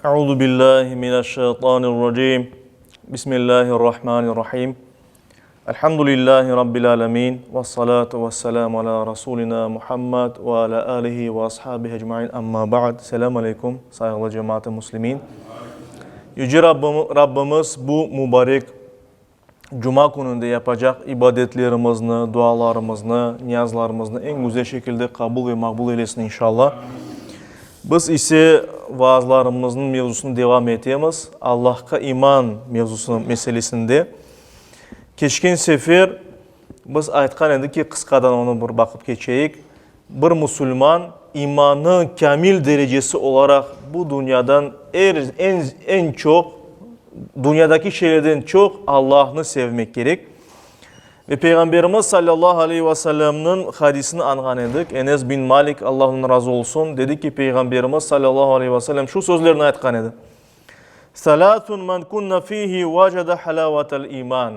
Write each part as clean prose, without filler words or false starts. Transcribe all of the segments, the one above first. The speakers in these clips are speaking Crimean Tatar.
Euzu billahi mineşşeytanirracim. Bismillahirrahmanirrahim. Elhamdülillahi rabbil alamin. Ves salatu vesselamu ala rasulina Muhammed ve ala alihi ve ashabihi ecmaîn. Amma ba'd. Selam aleykum sayğılı cemaat-ı muslimin. Yüce Rabbimiz bu mübarek Cuma kününde yapacaq ibadetlerimizni, dualarımıznı, niyazlarımıznı eñ güzel şekilde qabul ve maqbul eylesin inşallah. Biz ise vaazlarımıznıñ mevzusını devam etemiz, Allahqa iman mevzusı meselesinde. Keçken sefer biz aytqan edik ki, qısqadan onı bir baqıp keçeyik, bir musulman imanı kâmil derecesi olaraq bu dünyadan er, eñ, eñ çoq, dünyadaki şeylerden çoq Allahnı sevmek kerek. Ve Peyğamberimiz sallallahu aleyhi ve sellemniñ hadisini añğan edik. Enes bin Malik, Allah ondan razı olsun, dedi ki, Peyğamberimiz sallallahu aleyhi ve sellem şu sözlerni aytqan edi. Salâthun men kunna fihi vecede halâvetel iman.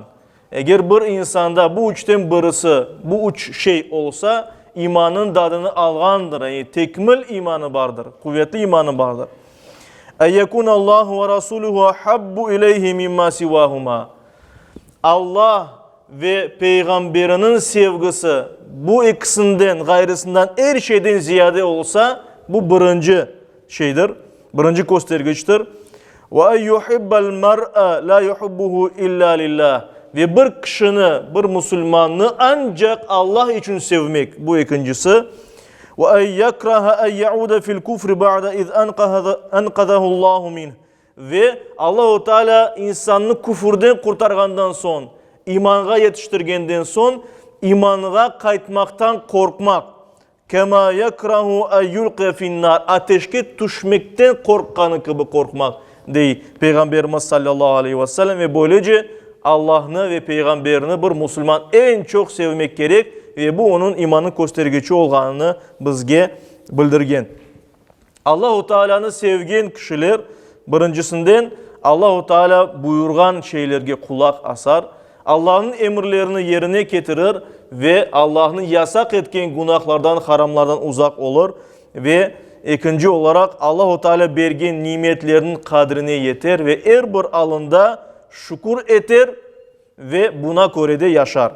Eger bir insanda bu üçten birisi, bu üç şey olsa, imanıñ dadını alğandır, yani tekmil imanı bardır, quvetli imanı bardır. En yekûne Allahu ve rasûluhu ahabbu ileyhi mimma sivâhuma. Allah ve Peyğamberiniñ sevgisi bu ekisinden ğayrısından er şeyden ziyade olsa, bu birinci şeydir, birinci köstergiçtir. Ve en yuhibbel mer'e la yuhibbuhu illa lillah. Ve bir kişini, bir musulmannı ancaq Allah içün sevmek, bu ekincisi. Ve en yekraha en yaude fil kufri ba'de iz enqazahu Allahu minh. Ve Allahu Teala insannı küfürden qurtarğandan soñ, imanğa yetiştirgenden soñ, imanğa qaytmaqtan qorqmaq. Kema yekrahu en yulqiye fin-nar, ateşke tüşmekten qorqqanı kibi qorqmaq, dey Peyğamberimiz sallallahu aleyhi ve sellem ve böylece Allahnı ve Peyğamberini bir musulman eñ çoq sevmek kerek ve bu onıñ imanı köstergiçi olğanını bizge bildirgen. Allahu Tealânı sevgen kişiler, birincisinden, Allahu Tealâ buyurğan şeylerge qulaq asar, Allahnıñ emirlerini yerine ketirir ve Allahnıñ yasaq etken günahlardan, haramlardan uzaq olur ve, ekinci olaraq, Allahu Tealâ bergen nimetlerniñ qadrine yeter ve er bir alında şükür eter ve buna köre de yaşar.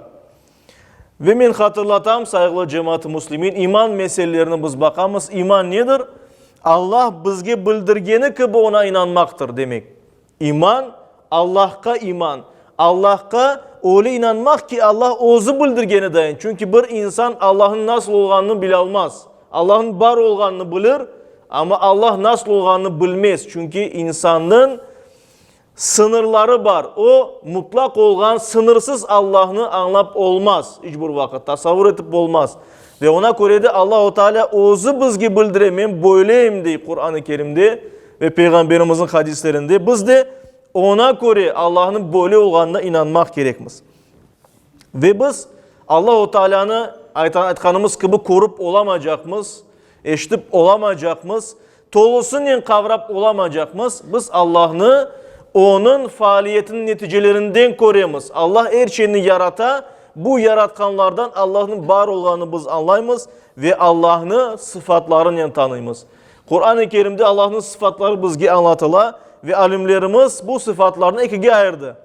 Ve men hatırlatam, sayğılı cemaat-ı müslimin, iman meselelerini biz baqamız. İman nedir? Allah bizge bildirgeni kibi oña inanmaqtır, demek. İman, Allahqa iman. Allahqa öyle inanmaq ki, Allah özü bildirgeni dayın. Çünki bir insan Allahnıñ nasıl olğanını bilalmaz. Allahnıñ bar olğanını bilir, amma Allah nasıl olğanını bilmez. Çünki insannıñ Sıñırları bar. O, mutlaq olğan sıñırsız Allahnı añlap olmaz, iç bir vaqıt, tasavvur etip olmaz. Ve oña köre de Allahu Teala özü bizge bildire, men böyleyim, dey Quran-ı Kerimde ve Peyğamberimizniñ hadislerinde. Biz de oña köre Allahnıñ böyle olğanına inanmaq kerekmiz. Ve biz Allahu Tealanı aytqanımız kibi körip olamaycaqmız, eşitip olamaycaqmız, Tolusınen qavrap olamacaqmız, biz Allahnı Onıñ faaliyetiniñ neticelerinden köremiz. Allah er şeyni yarata, bu yaratqanlardan Allahnıñ bar olğanını biz añlaymız ve Allahnı sıfatlarınen tanıymız. Quran-ı Kerimde Allahnıñ sıfatları bizge añlatıla ve alimlerimiz bu sıfatlarnı ekige ayırdı.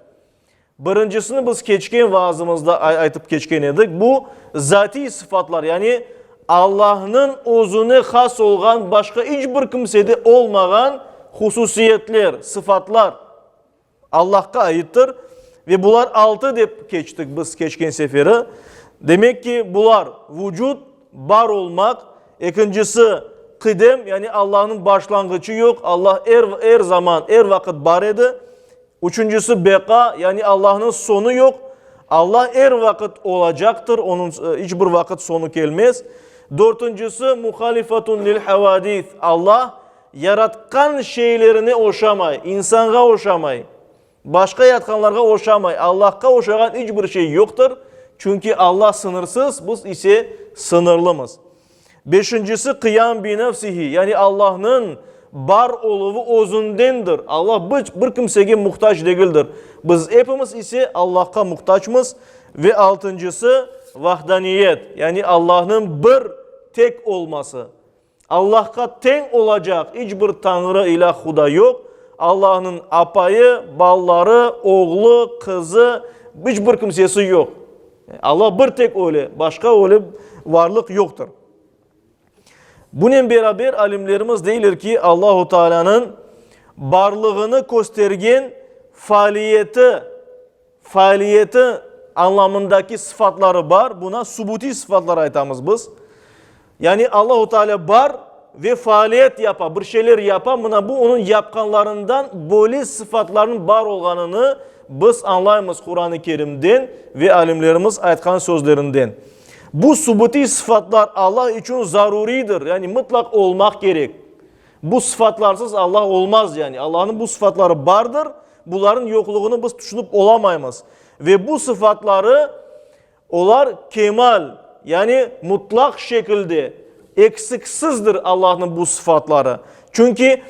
Birincisini biz keçken vaazımızda aytıp keçken edik, bu zatiy sıfatlar, yani Allahnıñ özüne has olğan, başqa iç bir kimsede olmağan hususiyetler, sıfatlar Allahqa aittir. Ve bular altı dep keçtik biz keçken seferi. Demek ki, bular vucud, bar olmaq, ekincisi qidem, yani Allahnıñ başlanğıçı yoq, Allah er, er zaman, er vaqıt bar edi. Üçüncisi, beqa, yani Allahnıñ soñu yoq. Allah er vaqıt olacaqtır, onıñ iç bir vaqıt soñu kelmez. Dörtüncisi, muhalifatun lil havadis, Allah yaratqan şeylerine oşamay, insanğa oşamay, başqa yatqanlarğa oşamay. Allahqa oşağan iç bir şey yoqtır, çünki Allah sıñırsız, biz ise sıñırlımız. Beşincisi, qıyam bi nefsihi, yani Allahnıñ bar oluvı özündendir. Allah bir kimsege muhtac degildir. Biz epimiz ise Allahqa muhtacmız. Ve altıncısı, vahdaniyet, yani Allahnıñ bir, tek olması. Allahqa teñ olacaq iç bir tañrı, ilâh, huda yoq. Allahnıñ apayı, balaları, oğlu, qızı, iç bir kimsesi yoq. Allah bir tek öyle, başqa öyle varlıq yoqtır. Bunen beraber alimlerimiz deyler ki, Allahu Taalânıñ barlığını köstergen faaliyeti, faaliyeti añlamındaki sıfatları bar, buna subutiy sıfatlar aytamız biz. Yani Allahu Teala bar ve faaliyet yapa, bir şeyler yapa, mına bu onıñ yapqanlarından böyle sıfatlarnıñ bar olğanını biz añlaymız Quran-ı Kerimden ve alimlerimiz aytqan sözlerinden. Bu subutiy sıfatlar Allah içün zaruriydir, yani mıtlaq olmaq kerek. Bu sıfatlarsız Allah olmaz yani. Allahnıñ bu sıfatları bardır, bularnıñ yoqluğını biz tüşünip olamaymız. Ve bu sıfatları olar kemal, yani mutlaq şekilde, eksiksizdir Allahnıñ bu sıfatları. Çünki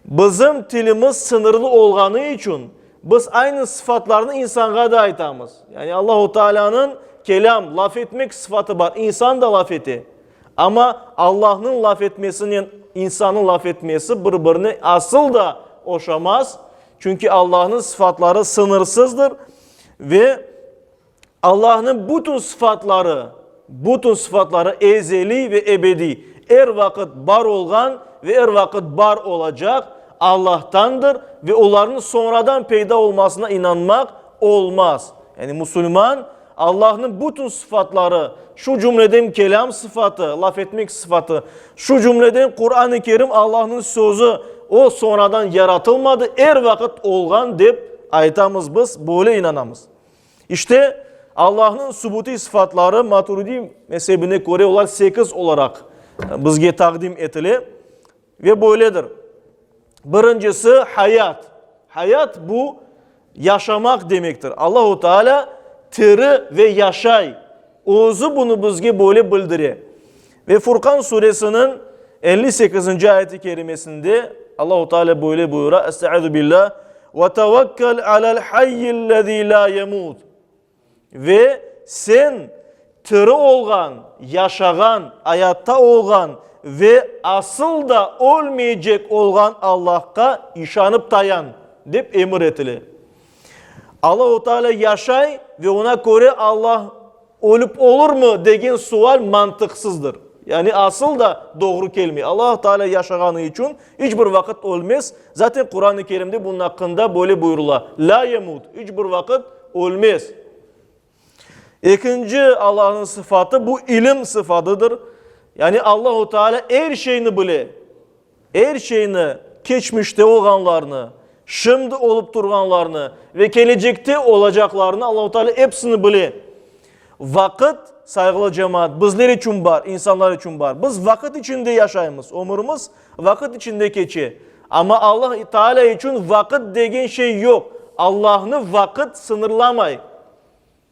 bizim tilimiz sıñırlı olğanı içün biz aynı sıfatlarnı insanğa da aytamız. Yani Allahu Taalanıñ kelâm, laf etmek sıfatı bar, insan da laf ete. Amma Allahnıñ laf etmesinen insannıñ laf etmesi bir-birine asıl da oşamaz, çünki Allahnıñ sıfatları sıñırsızdır ve Allahnıñ bütün sıfatları, bütün sıfatları ezeliy ve ebediy, er vaqıt bar olğan ve er vaqıt bar olacaq Allahtandır ve olarnıñ soñradan peyda olmasına inanmaq olmaz. Yani musulman Allahnıñ bütün sıfatları, şu cümleden kelâm sıfatı, laf etmek sıfatı, şu cümleden Quran-ı Kerim Allahnıñ sözü, o soñradan yaratılmadı, er vaqıt olğan dep aytamız biz, böyle inanamız. İşte, Allahnıñ subutiy sıfatları Maturidiy mezebine köre olar sekiz olaraq bizge taqdim etile ve böyledir. Birincisi, hayat. Hayat bu, yaşamaq demektir. Allahu Teala tiri ve yaşay. Özü bunı bizge böyle bildire. Ve Furqan suresiniñ 58-nci ayeti kerimesinde Allahu Teala böyle buyura, Estaizu billah, Ve tevekkel alel hayyillezî lâ yemût. Ve sen tiri olğan, yaşağan, ayatta olğan ve asıl da ölmeycek olğan Allahqa işanıp tayan, dep emir etile. Allahu Teala yaşay ve oña köre Allah ölüp olurmı degen sual mantıqsızdır. Yani asıl da doğru kelmey. Allahu Teala yaşağanı içün iç bir vaqıt ölmez. Zaten Quran-ı Kerimde bunıñ aqqında böyle buyurıla, Lâ yemut, iç bir vaqıt ölmez. Ekinci Allahnıñ sıfatı bu ilim sıfatıdır. Yani Allahu Teala er şeyni bile. Er şeyni, keçmişte olğanlarnı, şimdi olıp turğanlarnı ve kelecekte olacaqlarnı Allahu Teala epsini bile. Vaqıt, sayğılı cemaat, bizler içün bar, insanlar içün bar. Biz vaqıt içinde yaşaymız, ömürimiz vaqıt içinde keçe. Amma Allah Teala içün vaqıt degen şey yoq. Allahnı vaqıt sıñırlamay.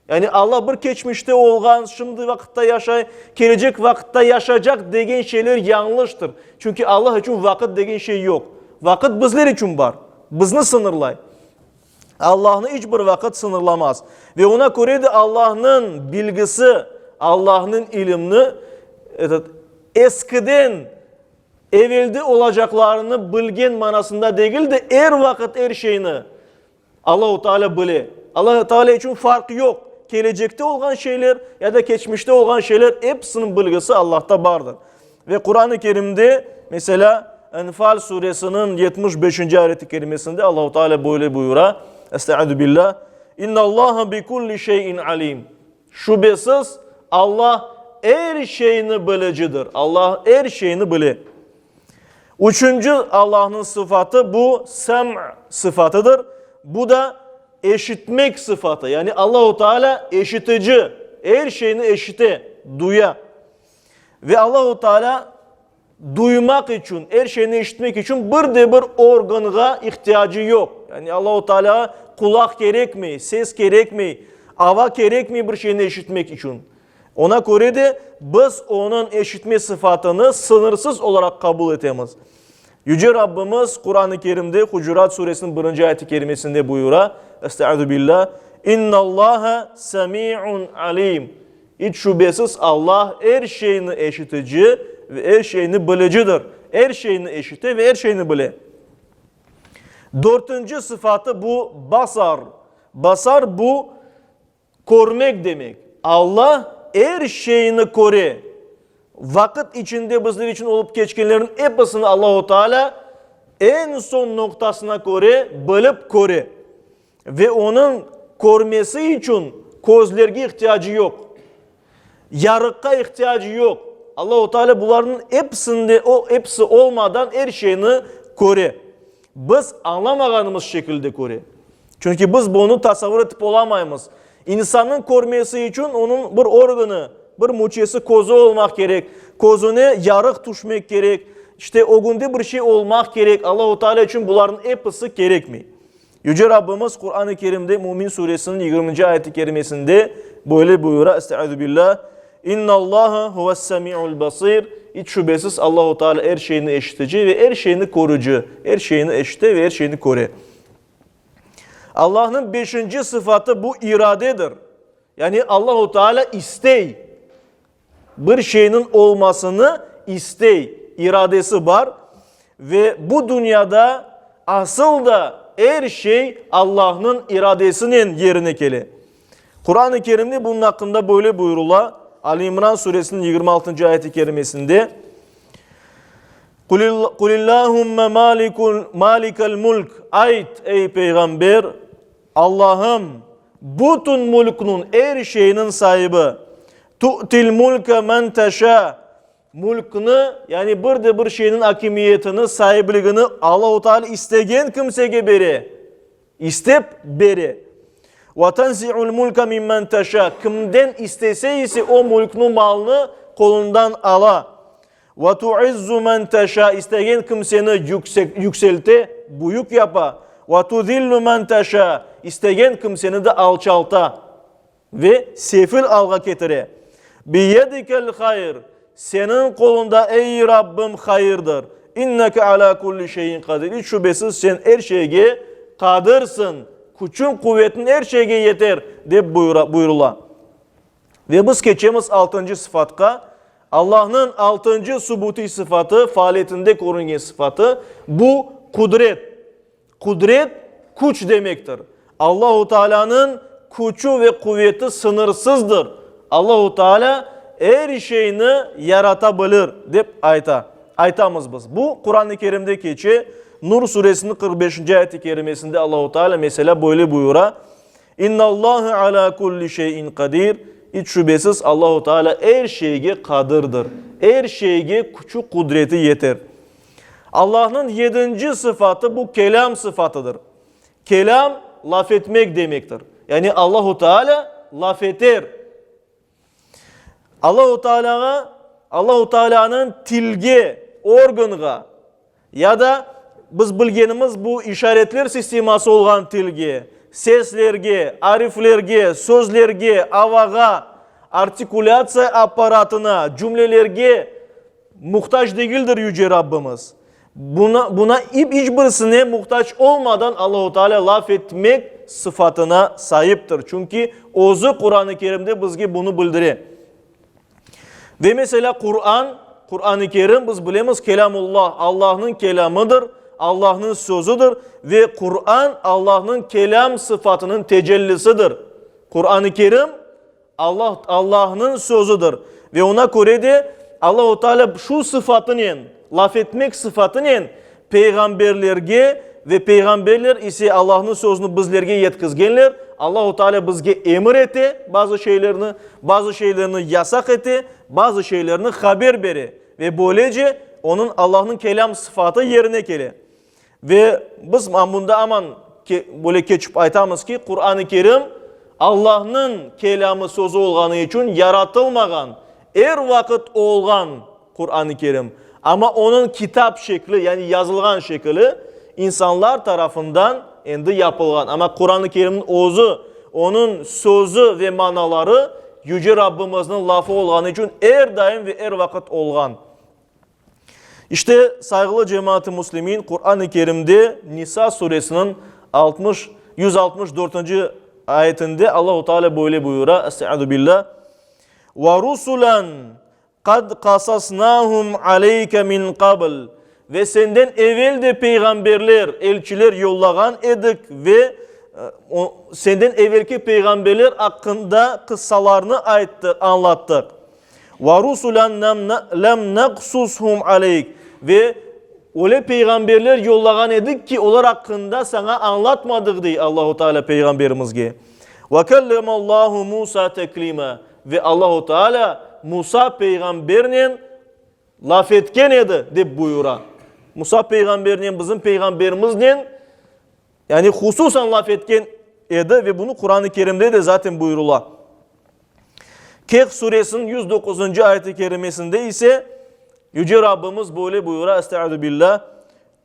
Yani Alla bir keçmişte olğan, şimdi vaqıtta yaşay, kelecek vaqıtta yaşaycaq degen şeyler yañlıştır. Çünki Alla içün vaqıt degen şey yoq. Vaqıt bizler içün bar, bizni sıñırlay. Allahnı iç bir vaqıt sıñırlamaz. Ve oña köre de Allahnıñ bilgisi, Allahnıñ ilimni, etot, eskiden, evelde olacaqlarını bilgen manasında degil de, er vaqıt er şeyni Allahu Teala bile. Allahu Teala içün farq yoq. Kelecekte olğan şeyler ya da keçmişte olğan şeyler episiniñ bilgisi Allahta bardır. Ve Quran-ı Kerimde, meselâ, Enfal suresiniñ 75-nci ayeti kerimesinde Allahu Teala böyle buyura, Estaizu billah, İnnallaha bi kulli şeyin alim. Şübesiz, Allah er şeyni bilicidir. Allah er şeyni bile. Üçünci Allahnıñ sıfatı bu sem' sıfatıdır. Bu da eşitmek sıfatı. Yani Allahu Teala eşitici, er şeyni eşite, duya. Ve Allahu Teala duymaq içün, er şeyni eşitmek içün bir de bir organğa ihtiyacı yoq. Yani Allahu Tealağa qulaq kerekmey, ses kerekmey, ava kerekmey bir şeyni eşitmek içün. Oña köre de biz Onıñ eşitme sıfatını sıñırsız olaraq qabul etemiz. Yüce Rabbimiz Quran-ı Kerimde Hucurat suresiniñ birinci ayet-i kerimesinde buyura, Estaizu billah, İnnallaha semi'un alim. İç şübesiz Allah er şeyni eşitici. ve er şeyni bilicidir. Er şeyni eşite ve er şeyni bile. Dörtünci sıfatı bu Basar. Basar bu körmek demek. Alla er şeyni köre. Vaqıt içinde bizler içün olıp keçkenlerniñ episini Allahu Teala eñ soñ noqtasına köre bilip köre. Ve onıñ körmesi içün közlerge ihtiyacı yoq. Yarıqqa ihtiyacı yoq. Allahu Teala bularnıñ episinde, o episi olmadan er şeyni köre. Biz añlamağanımız şekilde köre. Çünki biz bunı tasavvur etip olamaymız. İnsannıñ körmesi içün onıñ bir organı, bir müçesi, közü olmaq kerek. Közüne yarıq tüşmek kerek. İşte, ögünde bir şey olmaq kerek. Allahu Teala içün bularnıñ episi kerekmey. Yüce Rabbimiz Quran-ı Kerimde Mümin suresiniñ yigirminci ayeti kerimesinde böyle buyura, Estaizu billah, İnnallaha huves-semi'ul basir, İç şübesiz Allahu Teala er şeyni eşitici ve er şeyni körüci, er şeyni eşite ve er şeyni köre. Allahnıñ beşinci sıfatı bu iradedir. Yani Allahu Teala istey. Bir şeyniñ olmasını istey, iradesi bar ve bu dünyada asıl da er şey Allahnıñ iradesinen yerine kele. Quran-ı Kerimde bunıñ aqqında böyle buyurıla, Ali İmran suresiniñ 26-ncı ayeti kerimesinde, Qulillâhümme malikel mülk, Ayt, ey peyğamber, Allahım, bütün mülkniñ, er şeyniñ saibi, tu'til mülke men teşâ, mülkni, yani bir de bir şeyniñ akimiyetini, saibligini Allahu Teala istegen kimsege bere, istep bere. Ve tenzi'ul mülke mimmen teşâ, kimden istese ise o mülkni, malnı qolundan ala. Ve tu'izzu men teşâ, istegen kimseni yüksek, yükselte, büyük yapa. Ve tuzillu men teşâ, istegen kimseni de alçalta ve sefil alğa ketire. Biyedikel hayr, seniñ qolunda, ey Rabbim, hayırdır. İnneke alâ kulli şeyin qadir, iç şübesiz sen er şeyge qadırsıñ, küçüñ, quvetiñ er şeyge yeter, dep buyura, buyurıla. Ve biz keçemiz altıncı sıfatqa. Allahnıñ altıncı subutiy sıfatı, faaliyetinde körüngen sıfatı, bu qudret. Qudret, küç demektir. Allahu Taalanıñ küçü ve quveti sıñırsızdır. Allahu Taala er şeyni yarata bilir, dep ayta, aytamız biz. Bu, Quran-ı Kerimde keçe, Nur suresiniñ 45-nci ayet-i kerimesinde Allahu Taala, meselâ, böyle buyura, İnnallâhe alâ kulli şeyin qadir, İç şübesiz Allahu Teala er şeyge qadirdir, er şeyge küçü qudreti yeter. Allahnıñ yedinci sıfatı bu kelâm sıfatıdır. Kelâm, laf etmek demektir. Yani Allahu Teala laf eter. Allahu Teala'ğa, Allahu Teala'nıñ tilge, organğa ya da biz bilgenimiz bu işaretler sisteması olğan tilge, seslerge, ariflerge, sözlerge, avağa, artikulâtsiya apparatına, cümlelerge muhtac degildir Yüce Rabbimiz. Buna, buna iç birisine muhtac olmadan Allahu Teala laf etmek sıfatına saiptir. Çünki özü Quran-ı Kerimde bizge bunı bildire. Ve mesela Quran, Quran-ı Kerim biz bilemiz Kelamullah, Allahnıñ kelamıdır, Allahnıñ sözüdir ve Quran Allahnıñ kelam sıfatınıñ tecellisidir. Quran-ı Kerim Allah, Allahnıñ sözüdir. Ve ona köre de Allahu Teala şu sıfatınen, laf etmek sıfatınen peyğamberlerge ve peyğamberler ise Allahnıñ sözüni bizlerge yetkizgenler. Allahu Teala bizge emir ete bazı şeylerni, bazı şeylerni yasaq ete, bazı şeylerni haber bere. Ve böylece onıñ Allahnıñ kelâm sıfatı yerine kele. Ve biz bunda aman böyle keçip aytamız ki, Quran-ı Kerim Allahnıñ kelâmı, sözü olğanı içün yaratılmağan, er vaqıt olğan Quran-ı Kerim. Amma onıñ kitap şekli, yani yazılğan şekili insanlar tarafından endi yapılğan. Amma Quran-ı Kerimniñ özü, onıñ sözü ve manaları Yüce Rabbimizniñ lafı olğanı içün er daim ve er vaqıt olğan. İşte, sayğılı cemaat-ı müslimin, Quran-ı Kerimde Nisa suresiniñ 60, 164-nci ayetinde Allahu Teala böyle buyura, Estaizu billah, Ve rusulan. Qad qasasnahum aleyke min qabl, ve senden evel de peyğamberler, elçiler yollağan edik ve senden evelki peyğamberler aqqında qıssalarnı ayttıq, añlattıq. Ve rusulan lem naqsushum aleyk, ve öyle peyğamberler yollağan edik ki, olar aqqında saña añlatmadıq, dey Allahu Teala peyğamberimizge. Ve kellemallahu Musa teklima, Ve Allahu Teala Musa peyğambernen laf etken edi, dep buyura. Musa peyğambernen, bizim peyğamberimiznen, yani hususan laf etken edi ve bunı Quran-ı Kerimde de zaten buyurıla. Kehf suresiniñ 109-ncı ayet-i kerimesinde ise Yüce Rabbimiz böyle buyura, Estaizu billah,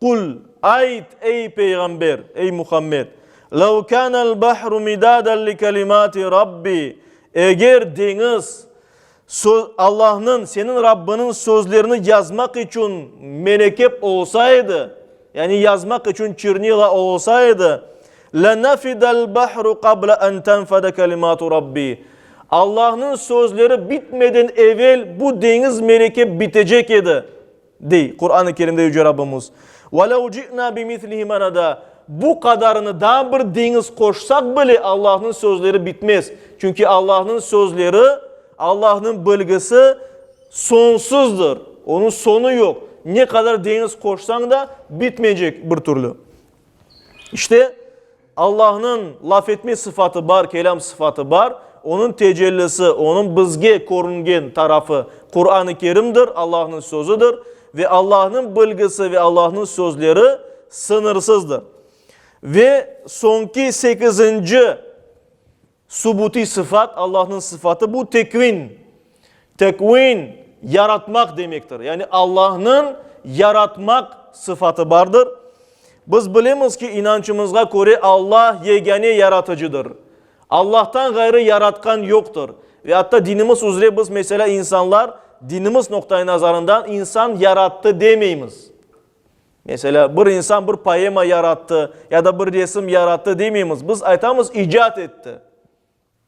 Qul, ayt, ey peyğamber, ey Muhammed, Lev kânel bahru midâden li kelimâti Rabbi, eger deñiz, Allahnıñ, seniñ Rabbiniñ sözlerini yazmaq içün melekep olsa edi, yani yazmaq içün çernila olsa edi, lenefidel bahru qable en tenfede kelimâtu Rabbi, Allahnıñ sözleri bitmeden evel bu deñiz melekep bitecek edi. Dey Quran-ı Kerimde Yüce Rabbimiz, Ve lev ci'na bimislihi mededa, Bu qadarını daa bir deñiz qoşsaq bile Allahnıñ sözleri bitmez. Çünki Allahnıñ sözleri, Allahnıñ bilgisi soñsuzdır, onıñ soñu yoq. Ne qadar deñiz qoşsañ da bitmeycek bir türlü. İşte, Allahnıñ laf etme sıfatı bar, kelâm sıfatı bar. Onıñ tecellisi, onıñ bizge körüngen tarafı Quran-ı Kerimdir, Allahnıñ sözüdir ve Allahnıñ bilgisi ve Allahnıñ sözleri sıñırsızdır. Ve soñki sekizinci Subutiy sıfat, Allahnıñ sıfatı, bu tekvin. Tekvin, yaratmaq demektir. Yani Allahnıñ yaratmaq sıfatı bardır. Biz bilemiz ki, inançımızğa köre Allah yegâne yaratıcıdır. Allahtan ğayrı yaratqan yoqtır. Ve atta dinimiz üzre biz, meselâ, insanlar, dinimiz noqtai nazarından insan yarattı demeymiz. Meselâ, bir insan bir poema yarattı ya da bir resim yarattı demeymiz. Biz aytamız, icat etti.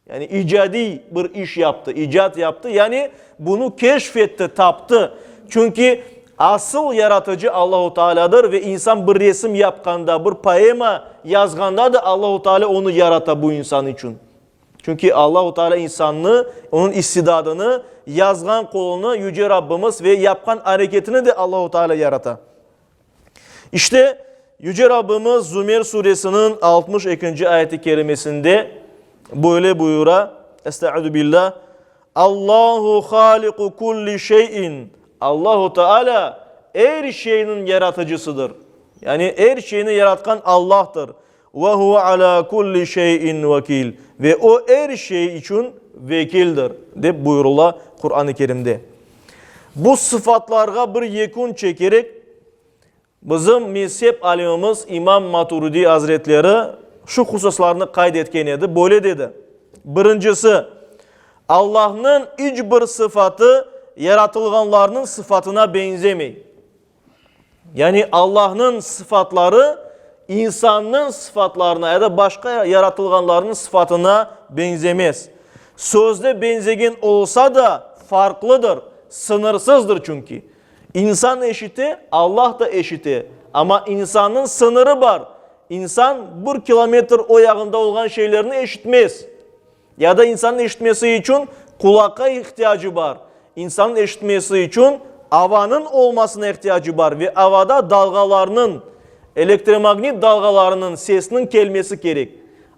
Yani icadiy bir iş yaptı, icat yaptı, yani bunı keşf etti, taptı. Çünki asıl yaratıcı Allahu Tealâdır ve insan bir resim yapqanda, bir poema yazğanda da Allahu Tealâ onı yarata bu insan içün. Çünki Allahu Teala insannı, onıñ istidadını, yazğan qolunı Yüce Rabbimiz ve yapqan areketini de Allahu Teala yarata. İşte, Yüce Rabbimiz Zümer suresiniñ 62-nci ayeti kerimesinde böyle buyura, Estaizu billah, Allahu haliqu kulli şeyin, Allahu Teala er şeyniñ yaratıcısıdır. Yani er şeyni yaratqan Allahtır. Ve huve alâ kulli şeyin vekil, ve O er şey içün vekildir, dep buyurıla Quran-ı Kerimde. Bu sıfatlarğa bir yekün çekerek, bizim mezhep alimimiz İmam Maturidi azretleri şu hususlarnı qayd etken edi, böyle dedi, Birincisi, Allahnıñ iç bir sıfatı yaratılğanlarnıñ sıfatına beñzemey. Yani Allahnıñ sıfatları insannıñ sıfatlarına ya da başqa yaratılğanlarnıñ sıfatına beñzemez. Sözde beñzegen olsa da, farqlıdır, sıñırsızdır çünki. İnsan eşite, Allah da eşite, amma insannıñ sıñırı bar. İnsan bir kilometr o yağında olğan şeylerni eşitmez. Ya da insannıñ eşitmesi içün qulaqqa ihtiyacı bar. İnsannıñ eşitmesi içün avanıñ olmasına ihtiyacı bar ve avada dalğalarnıñ, elektromagnit dalğalarınıñ sesiniñ kelmesi kerek.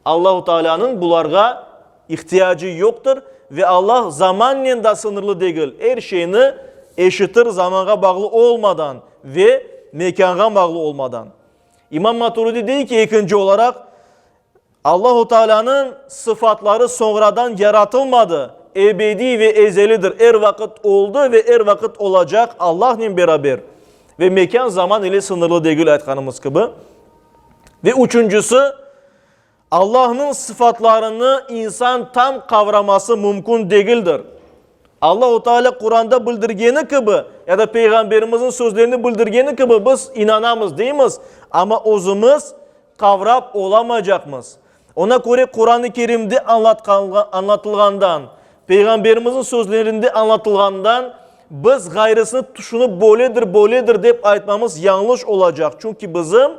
Allahu Taalânıñ bularğa ihtiyacı yoqtır ve Allah zamannen da sıñırlı degil, er şeyni eşitir zamanğa bağlı olmadan ve mekânğa bağlı olmadan. İmam Maturidi dey ki, ekinci olaraq, Allahu Taalânıñ sıfatları soñradan yaratılmadı, ebediy ve ezelidir, er vaqıt oldı ve er vaqıt olacaq Allahnen beraber ve mekân-zaman ile sıñırlı degil aytqanımız kibi. Ve üçüncisi, Allahnıñ sıfatlarını insan tam qavraması mümkün degildir. Allahu Teala Quranda bildirgeni kibi ya da Peyğamberimizniñ sözlerini bildirgeni kibi biz inanamız deymiz, amma özümiz qavrap olamaycaqmız. Ona köre Quran-ı Kerimde añlatılğandan, Peyğamberimizniñ sözlerinde añlatılğandan. Biz ğayrısını tüşünip böyledir, böyledir dep aytmamız yañlış olacaq, çünki bizim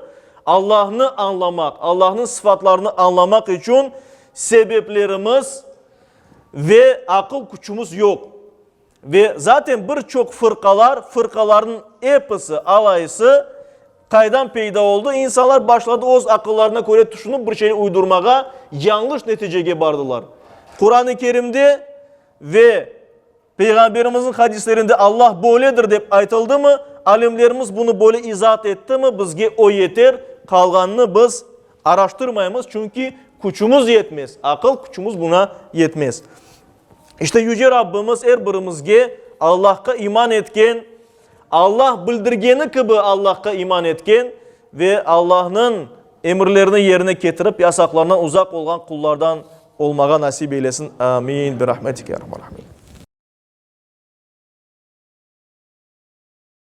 Allahnı añlamaq, Allahnıñ sıfatlarını añlamaq içün sebeplerimiz ve aqıl küçümiz yoq. Ve zaten bir çoq fırqalar, fırqalarnıñ episi, alayısı qaydan peyda oldı? İnsanlar başladı öz aqıllarına köre tüşünip bir şey uydurmağa, yañlış neticege bardılar. Quran-ı Kerimde ve Peyğamberimizniñ hadislerinde Allah böyledir dep aytıldımı, alimlerimiz bunı böyle izaat ettimi, bizge o yeter, qalğanını biz araştırmaymız, çünki küçümiz yetmez, aqıl küçümiz buña yetmez. İşte Yüce Rabbimiz er birimizge Allahqa iman etken, Allah bildirgeni kibi Allahqa iman etken ve Allahnıñ emirlerini yerine ketirip, yasaqlarından uzaq olğan qullardan olmağa nasip eylesin. Amin. Birahmetike ya Erhamer Rahimin.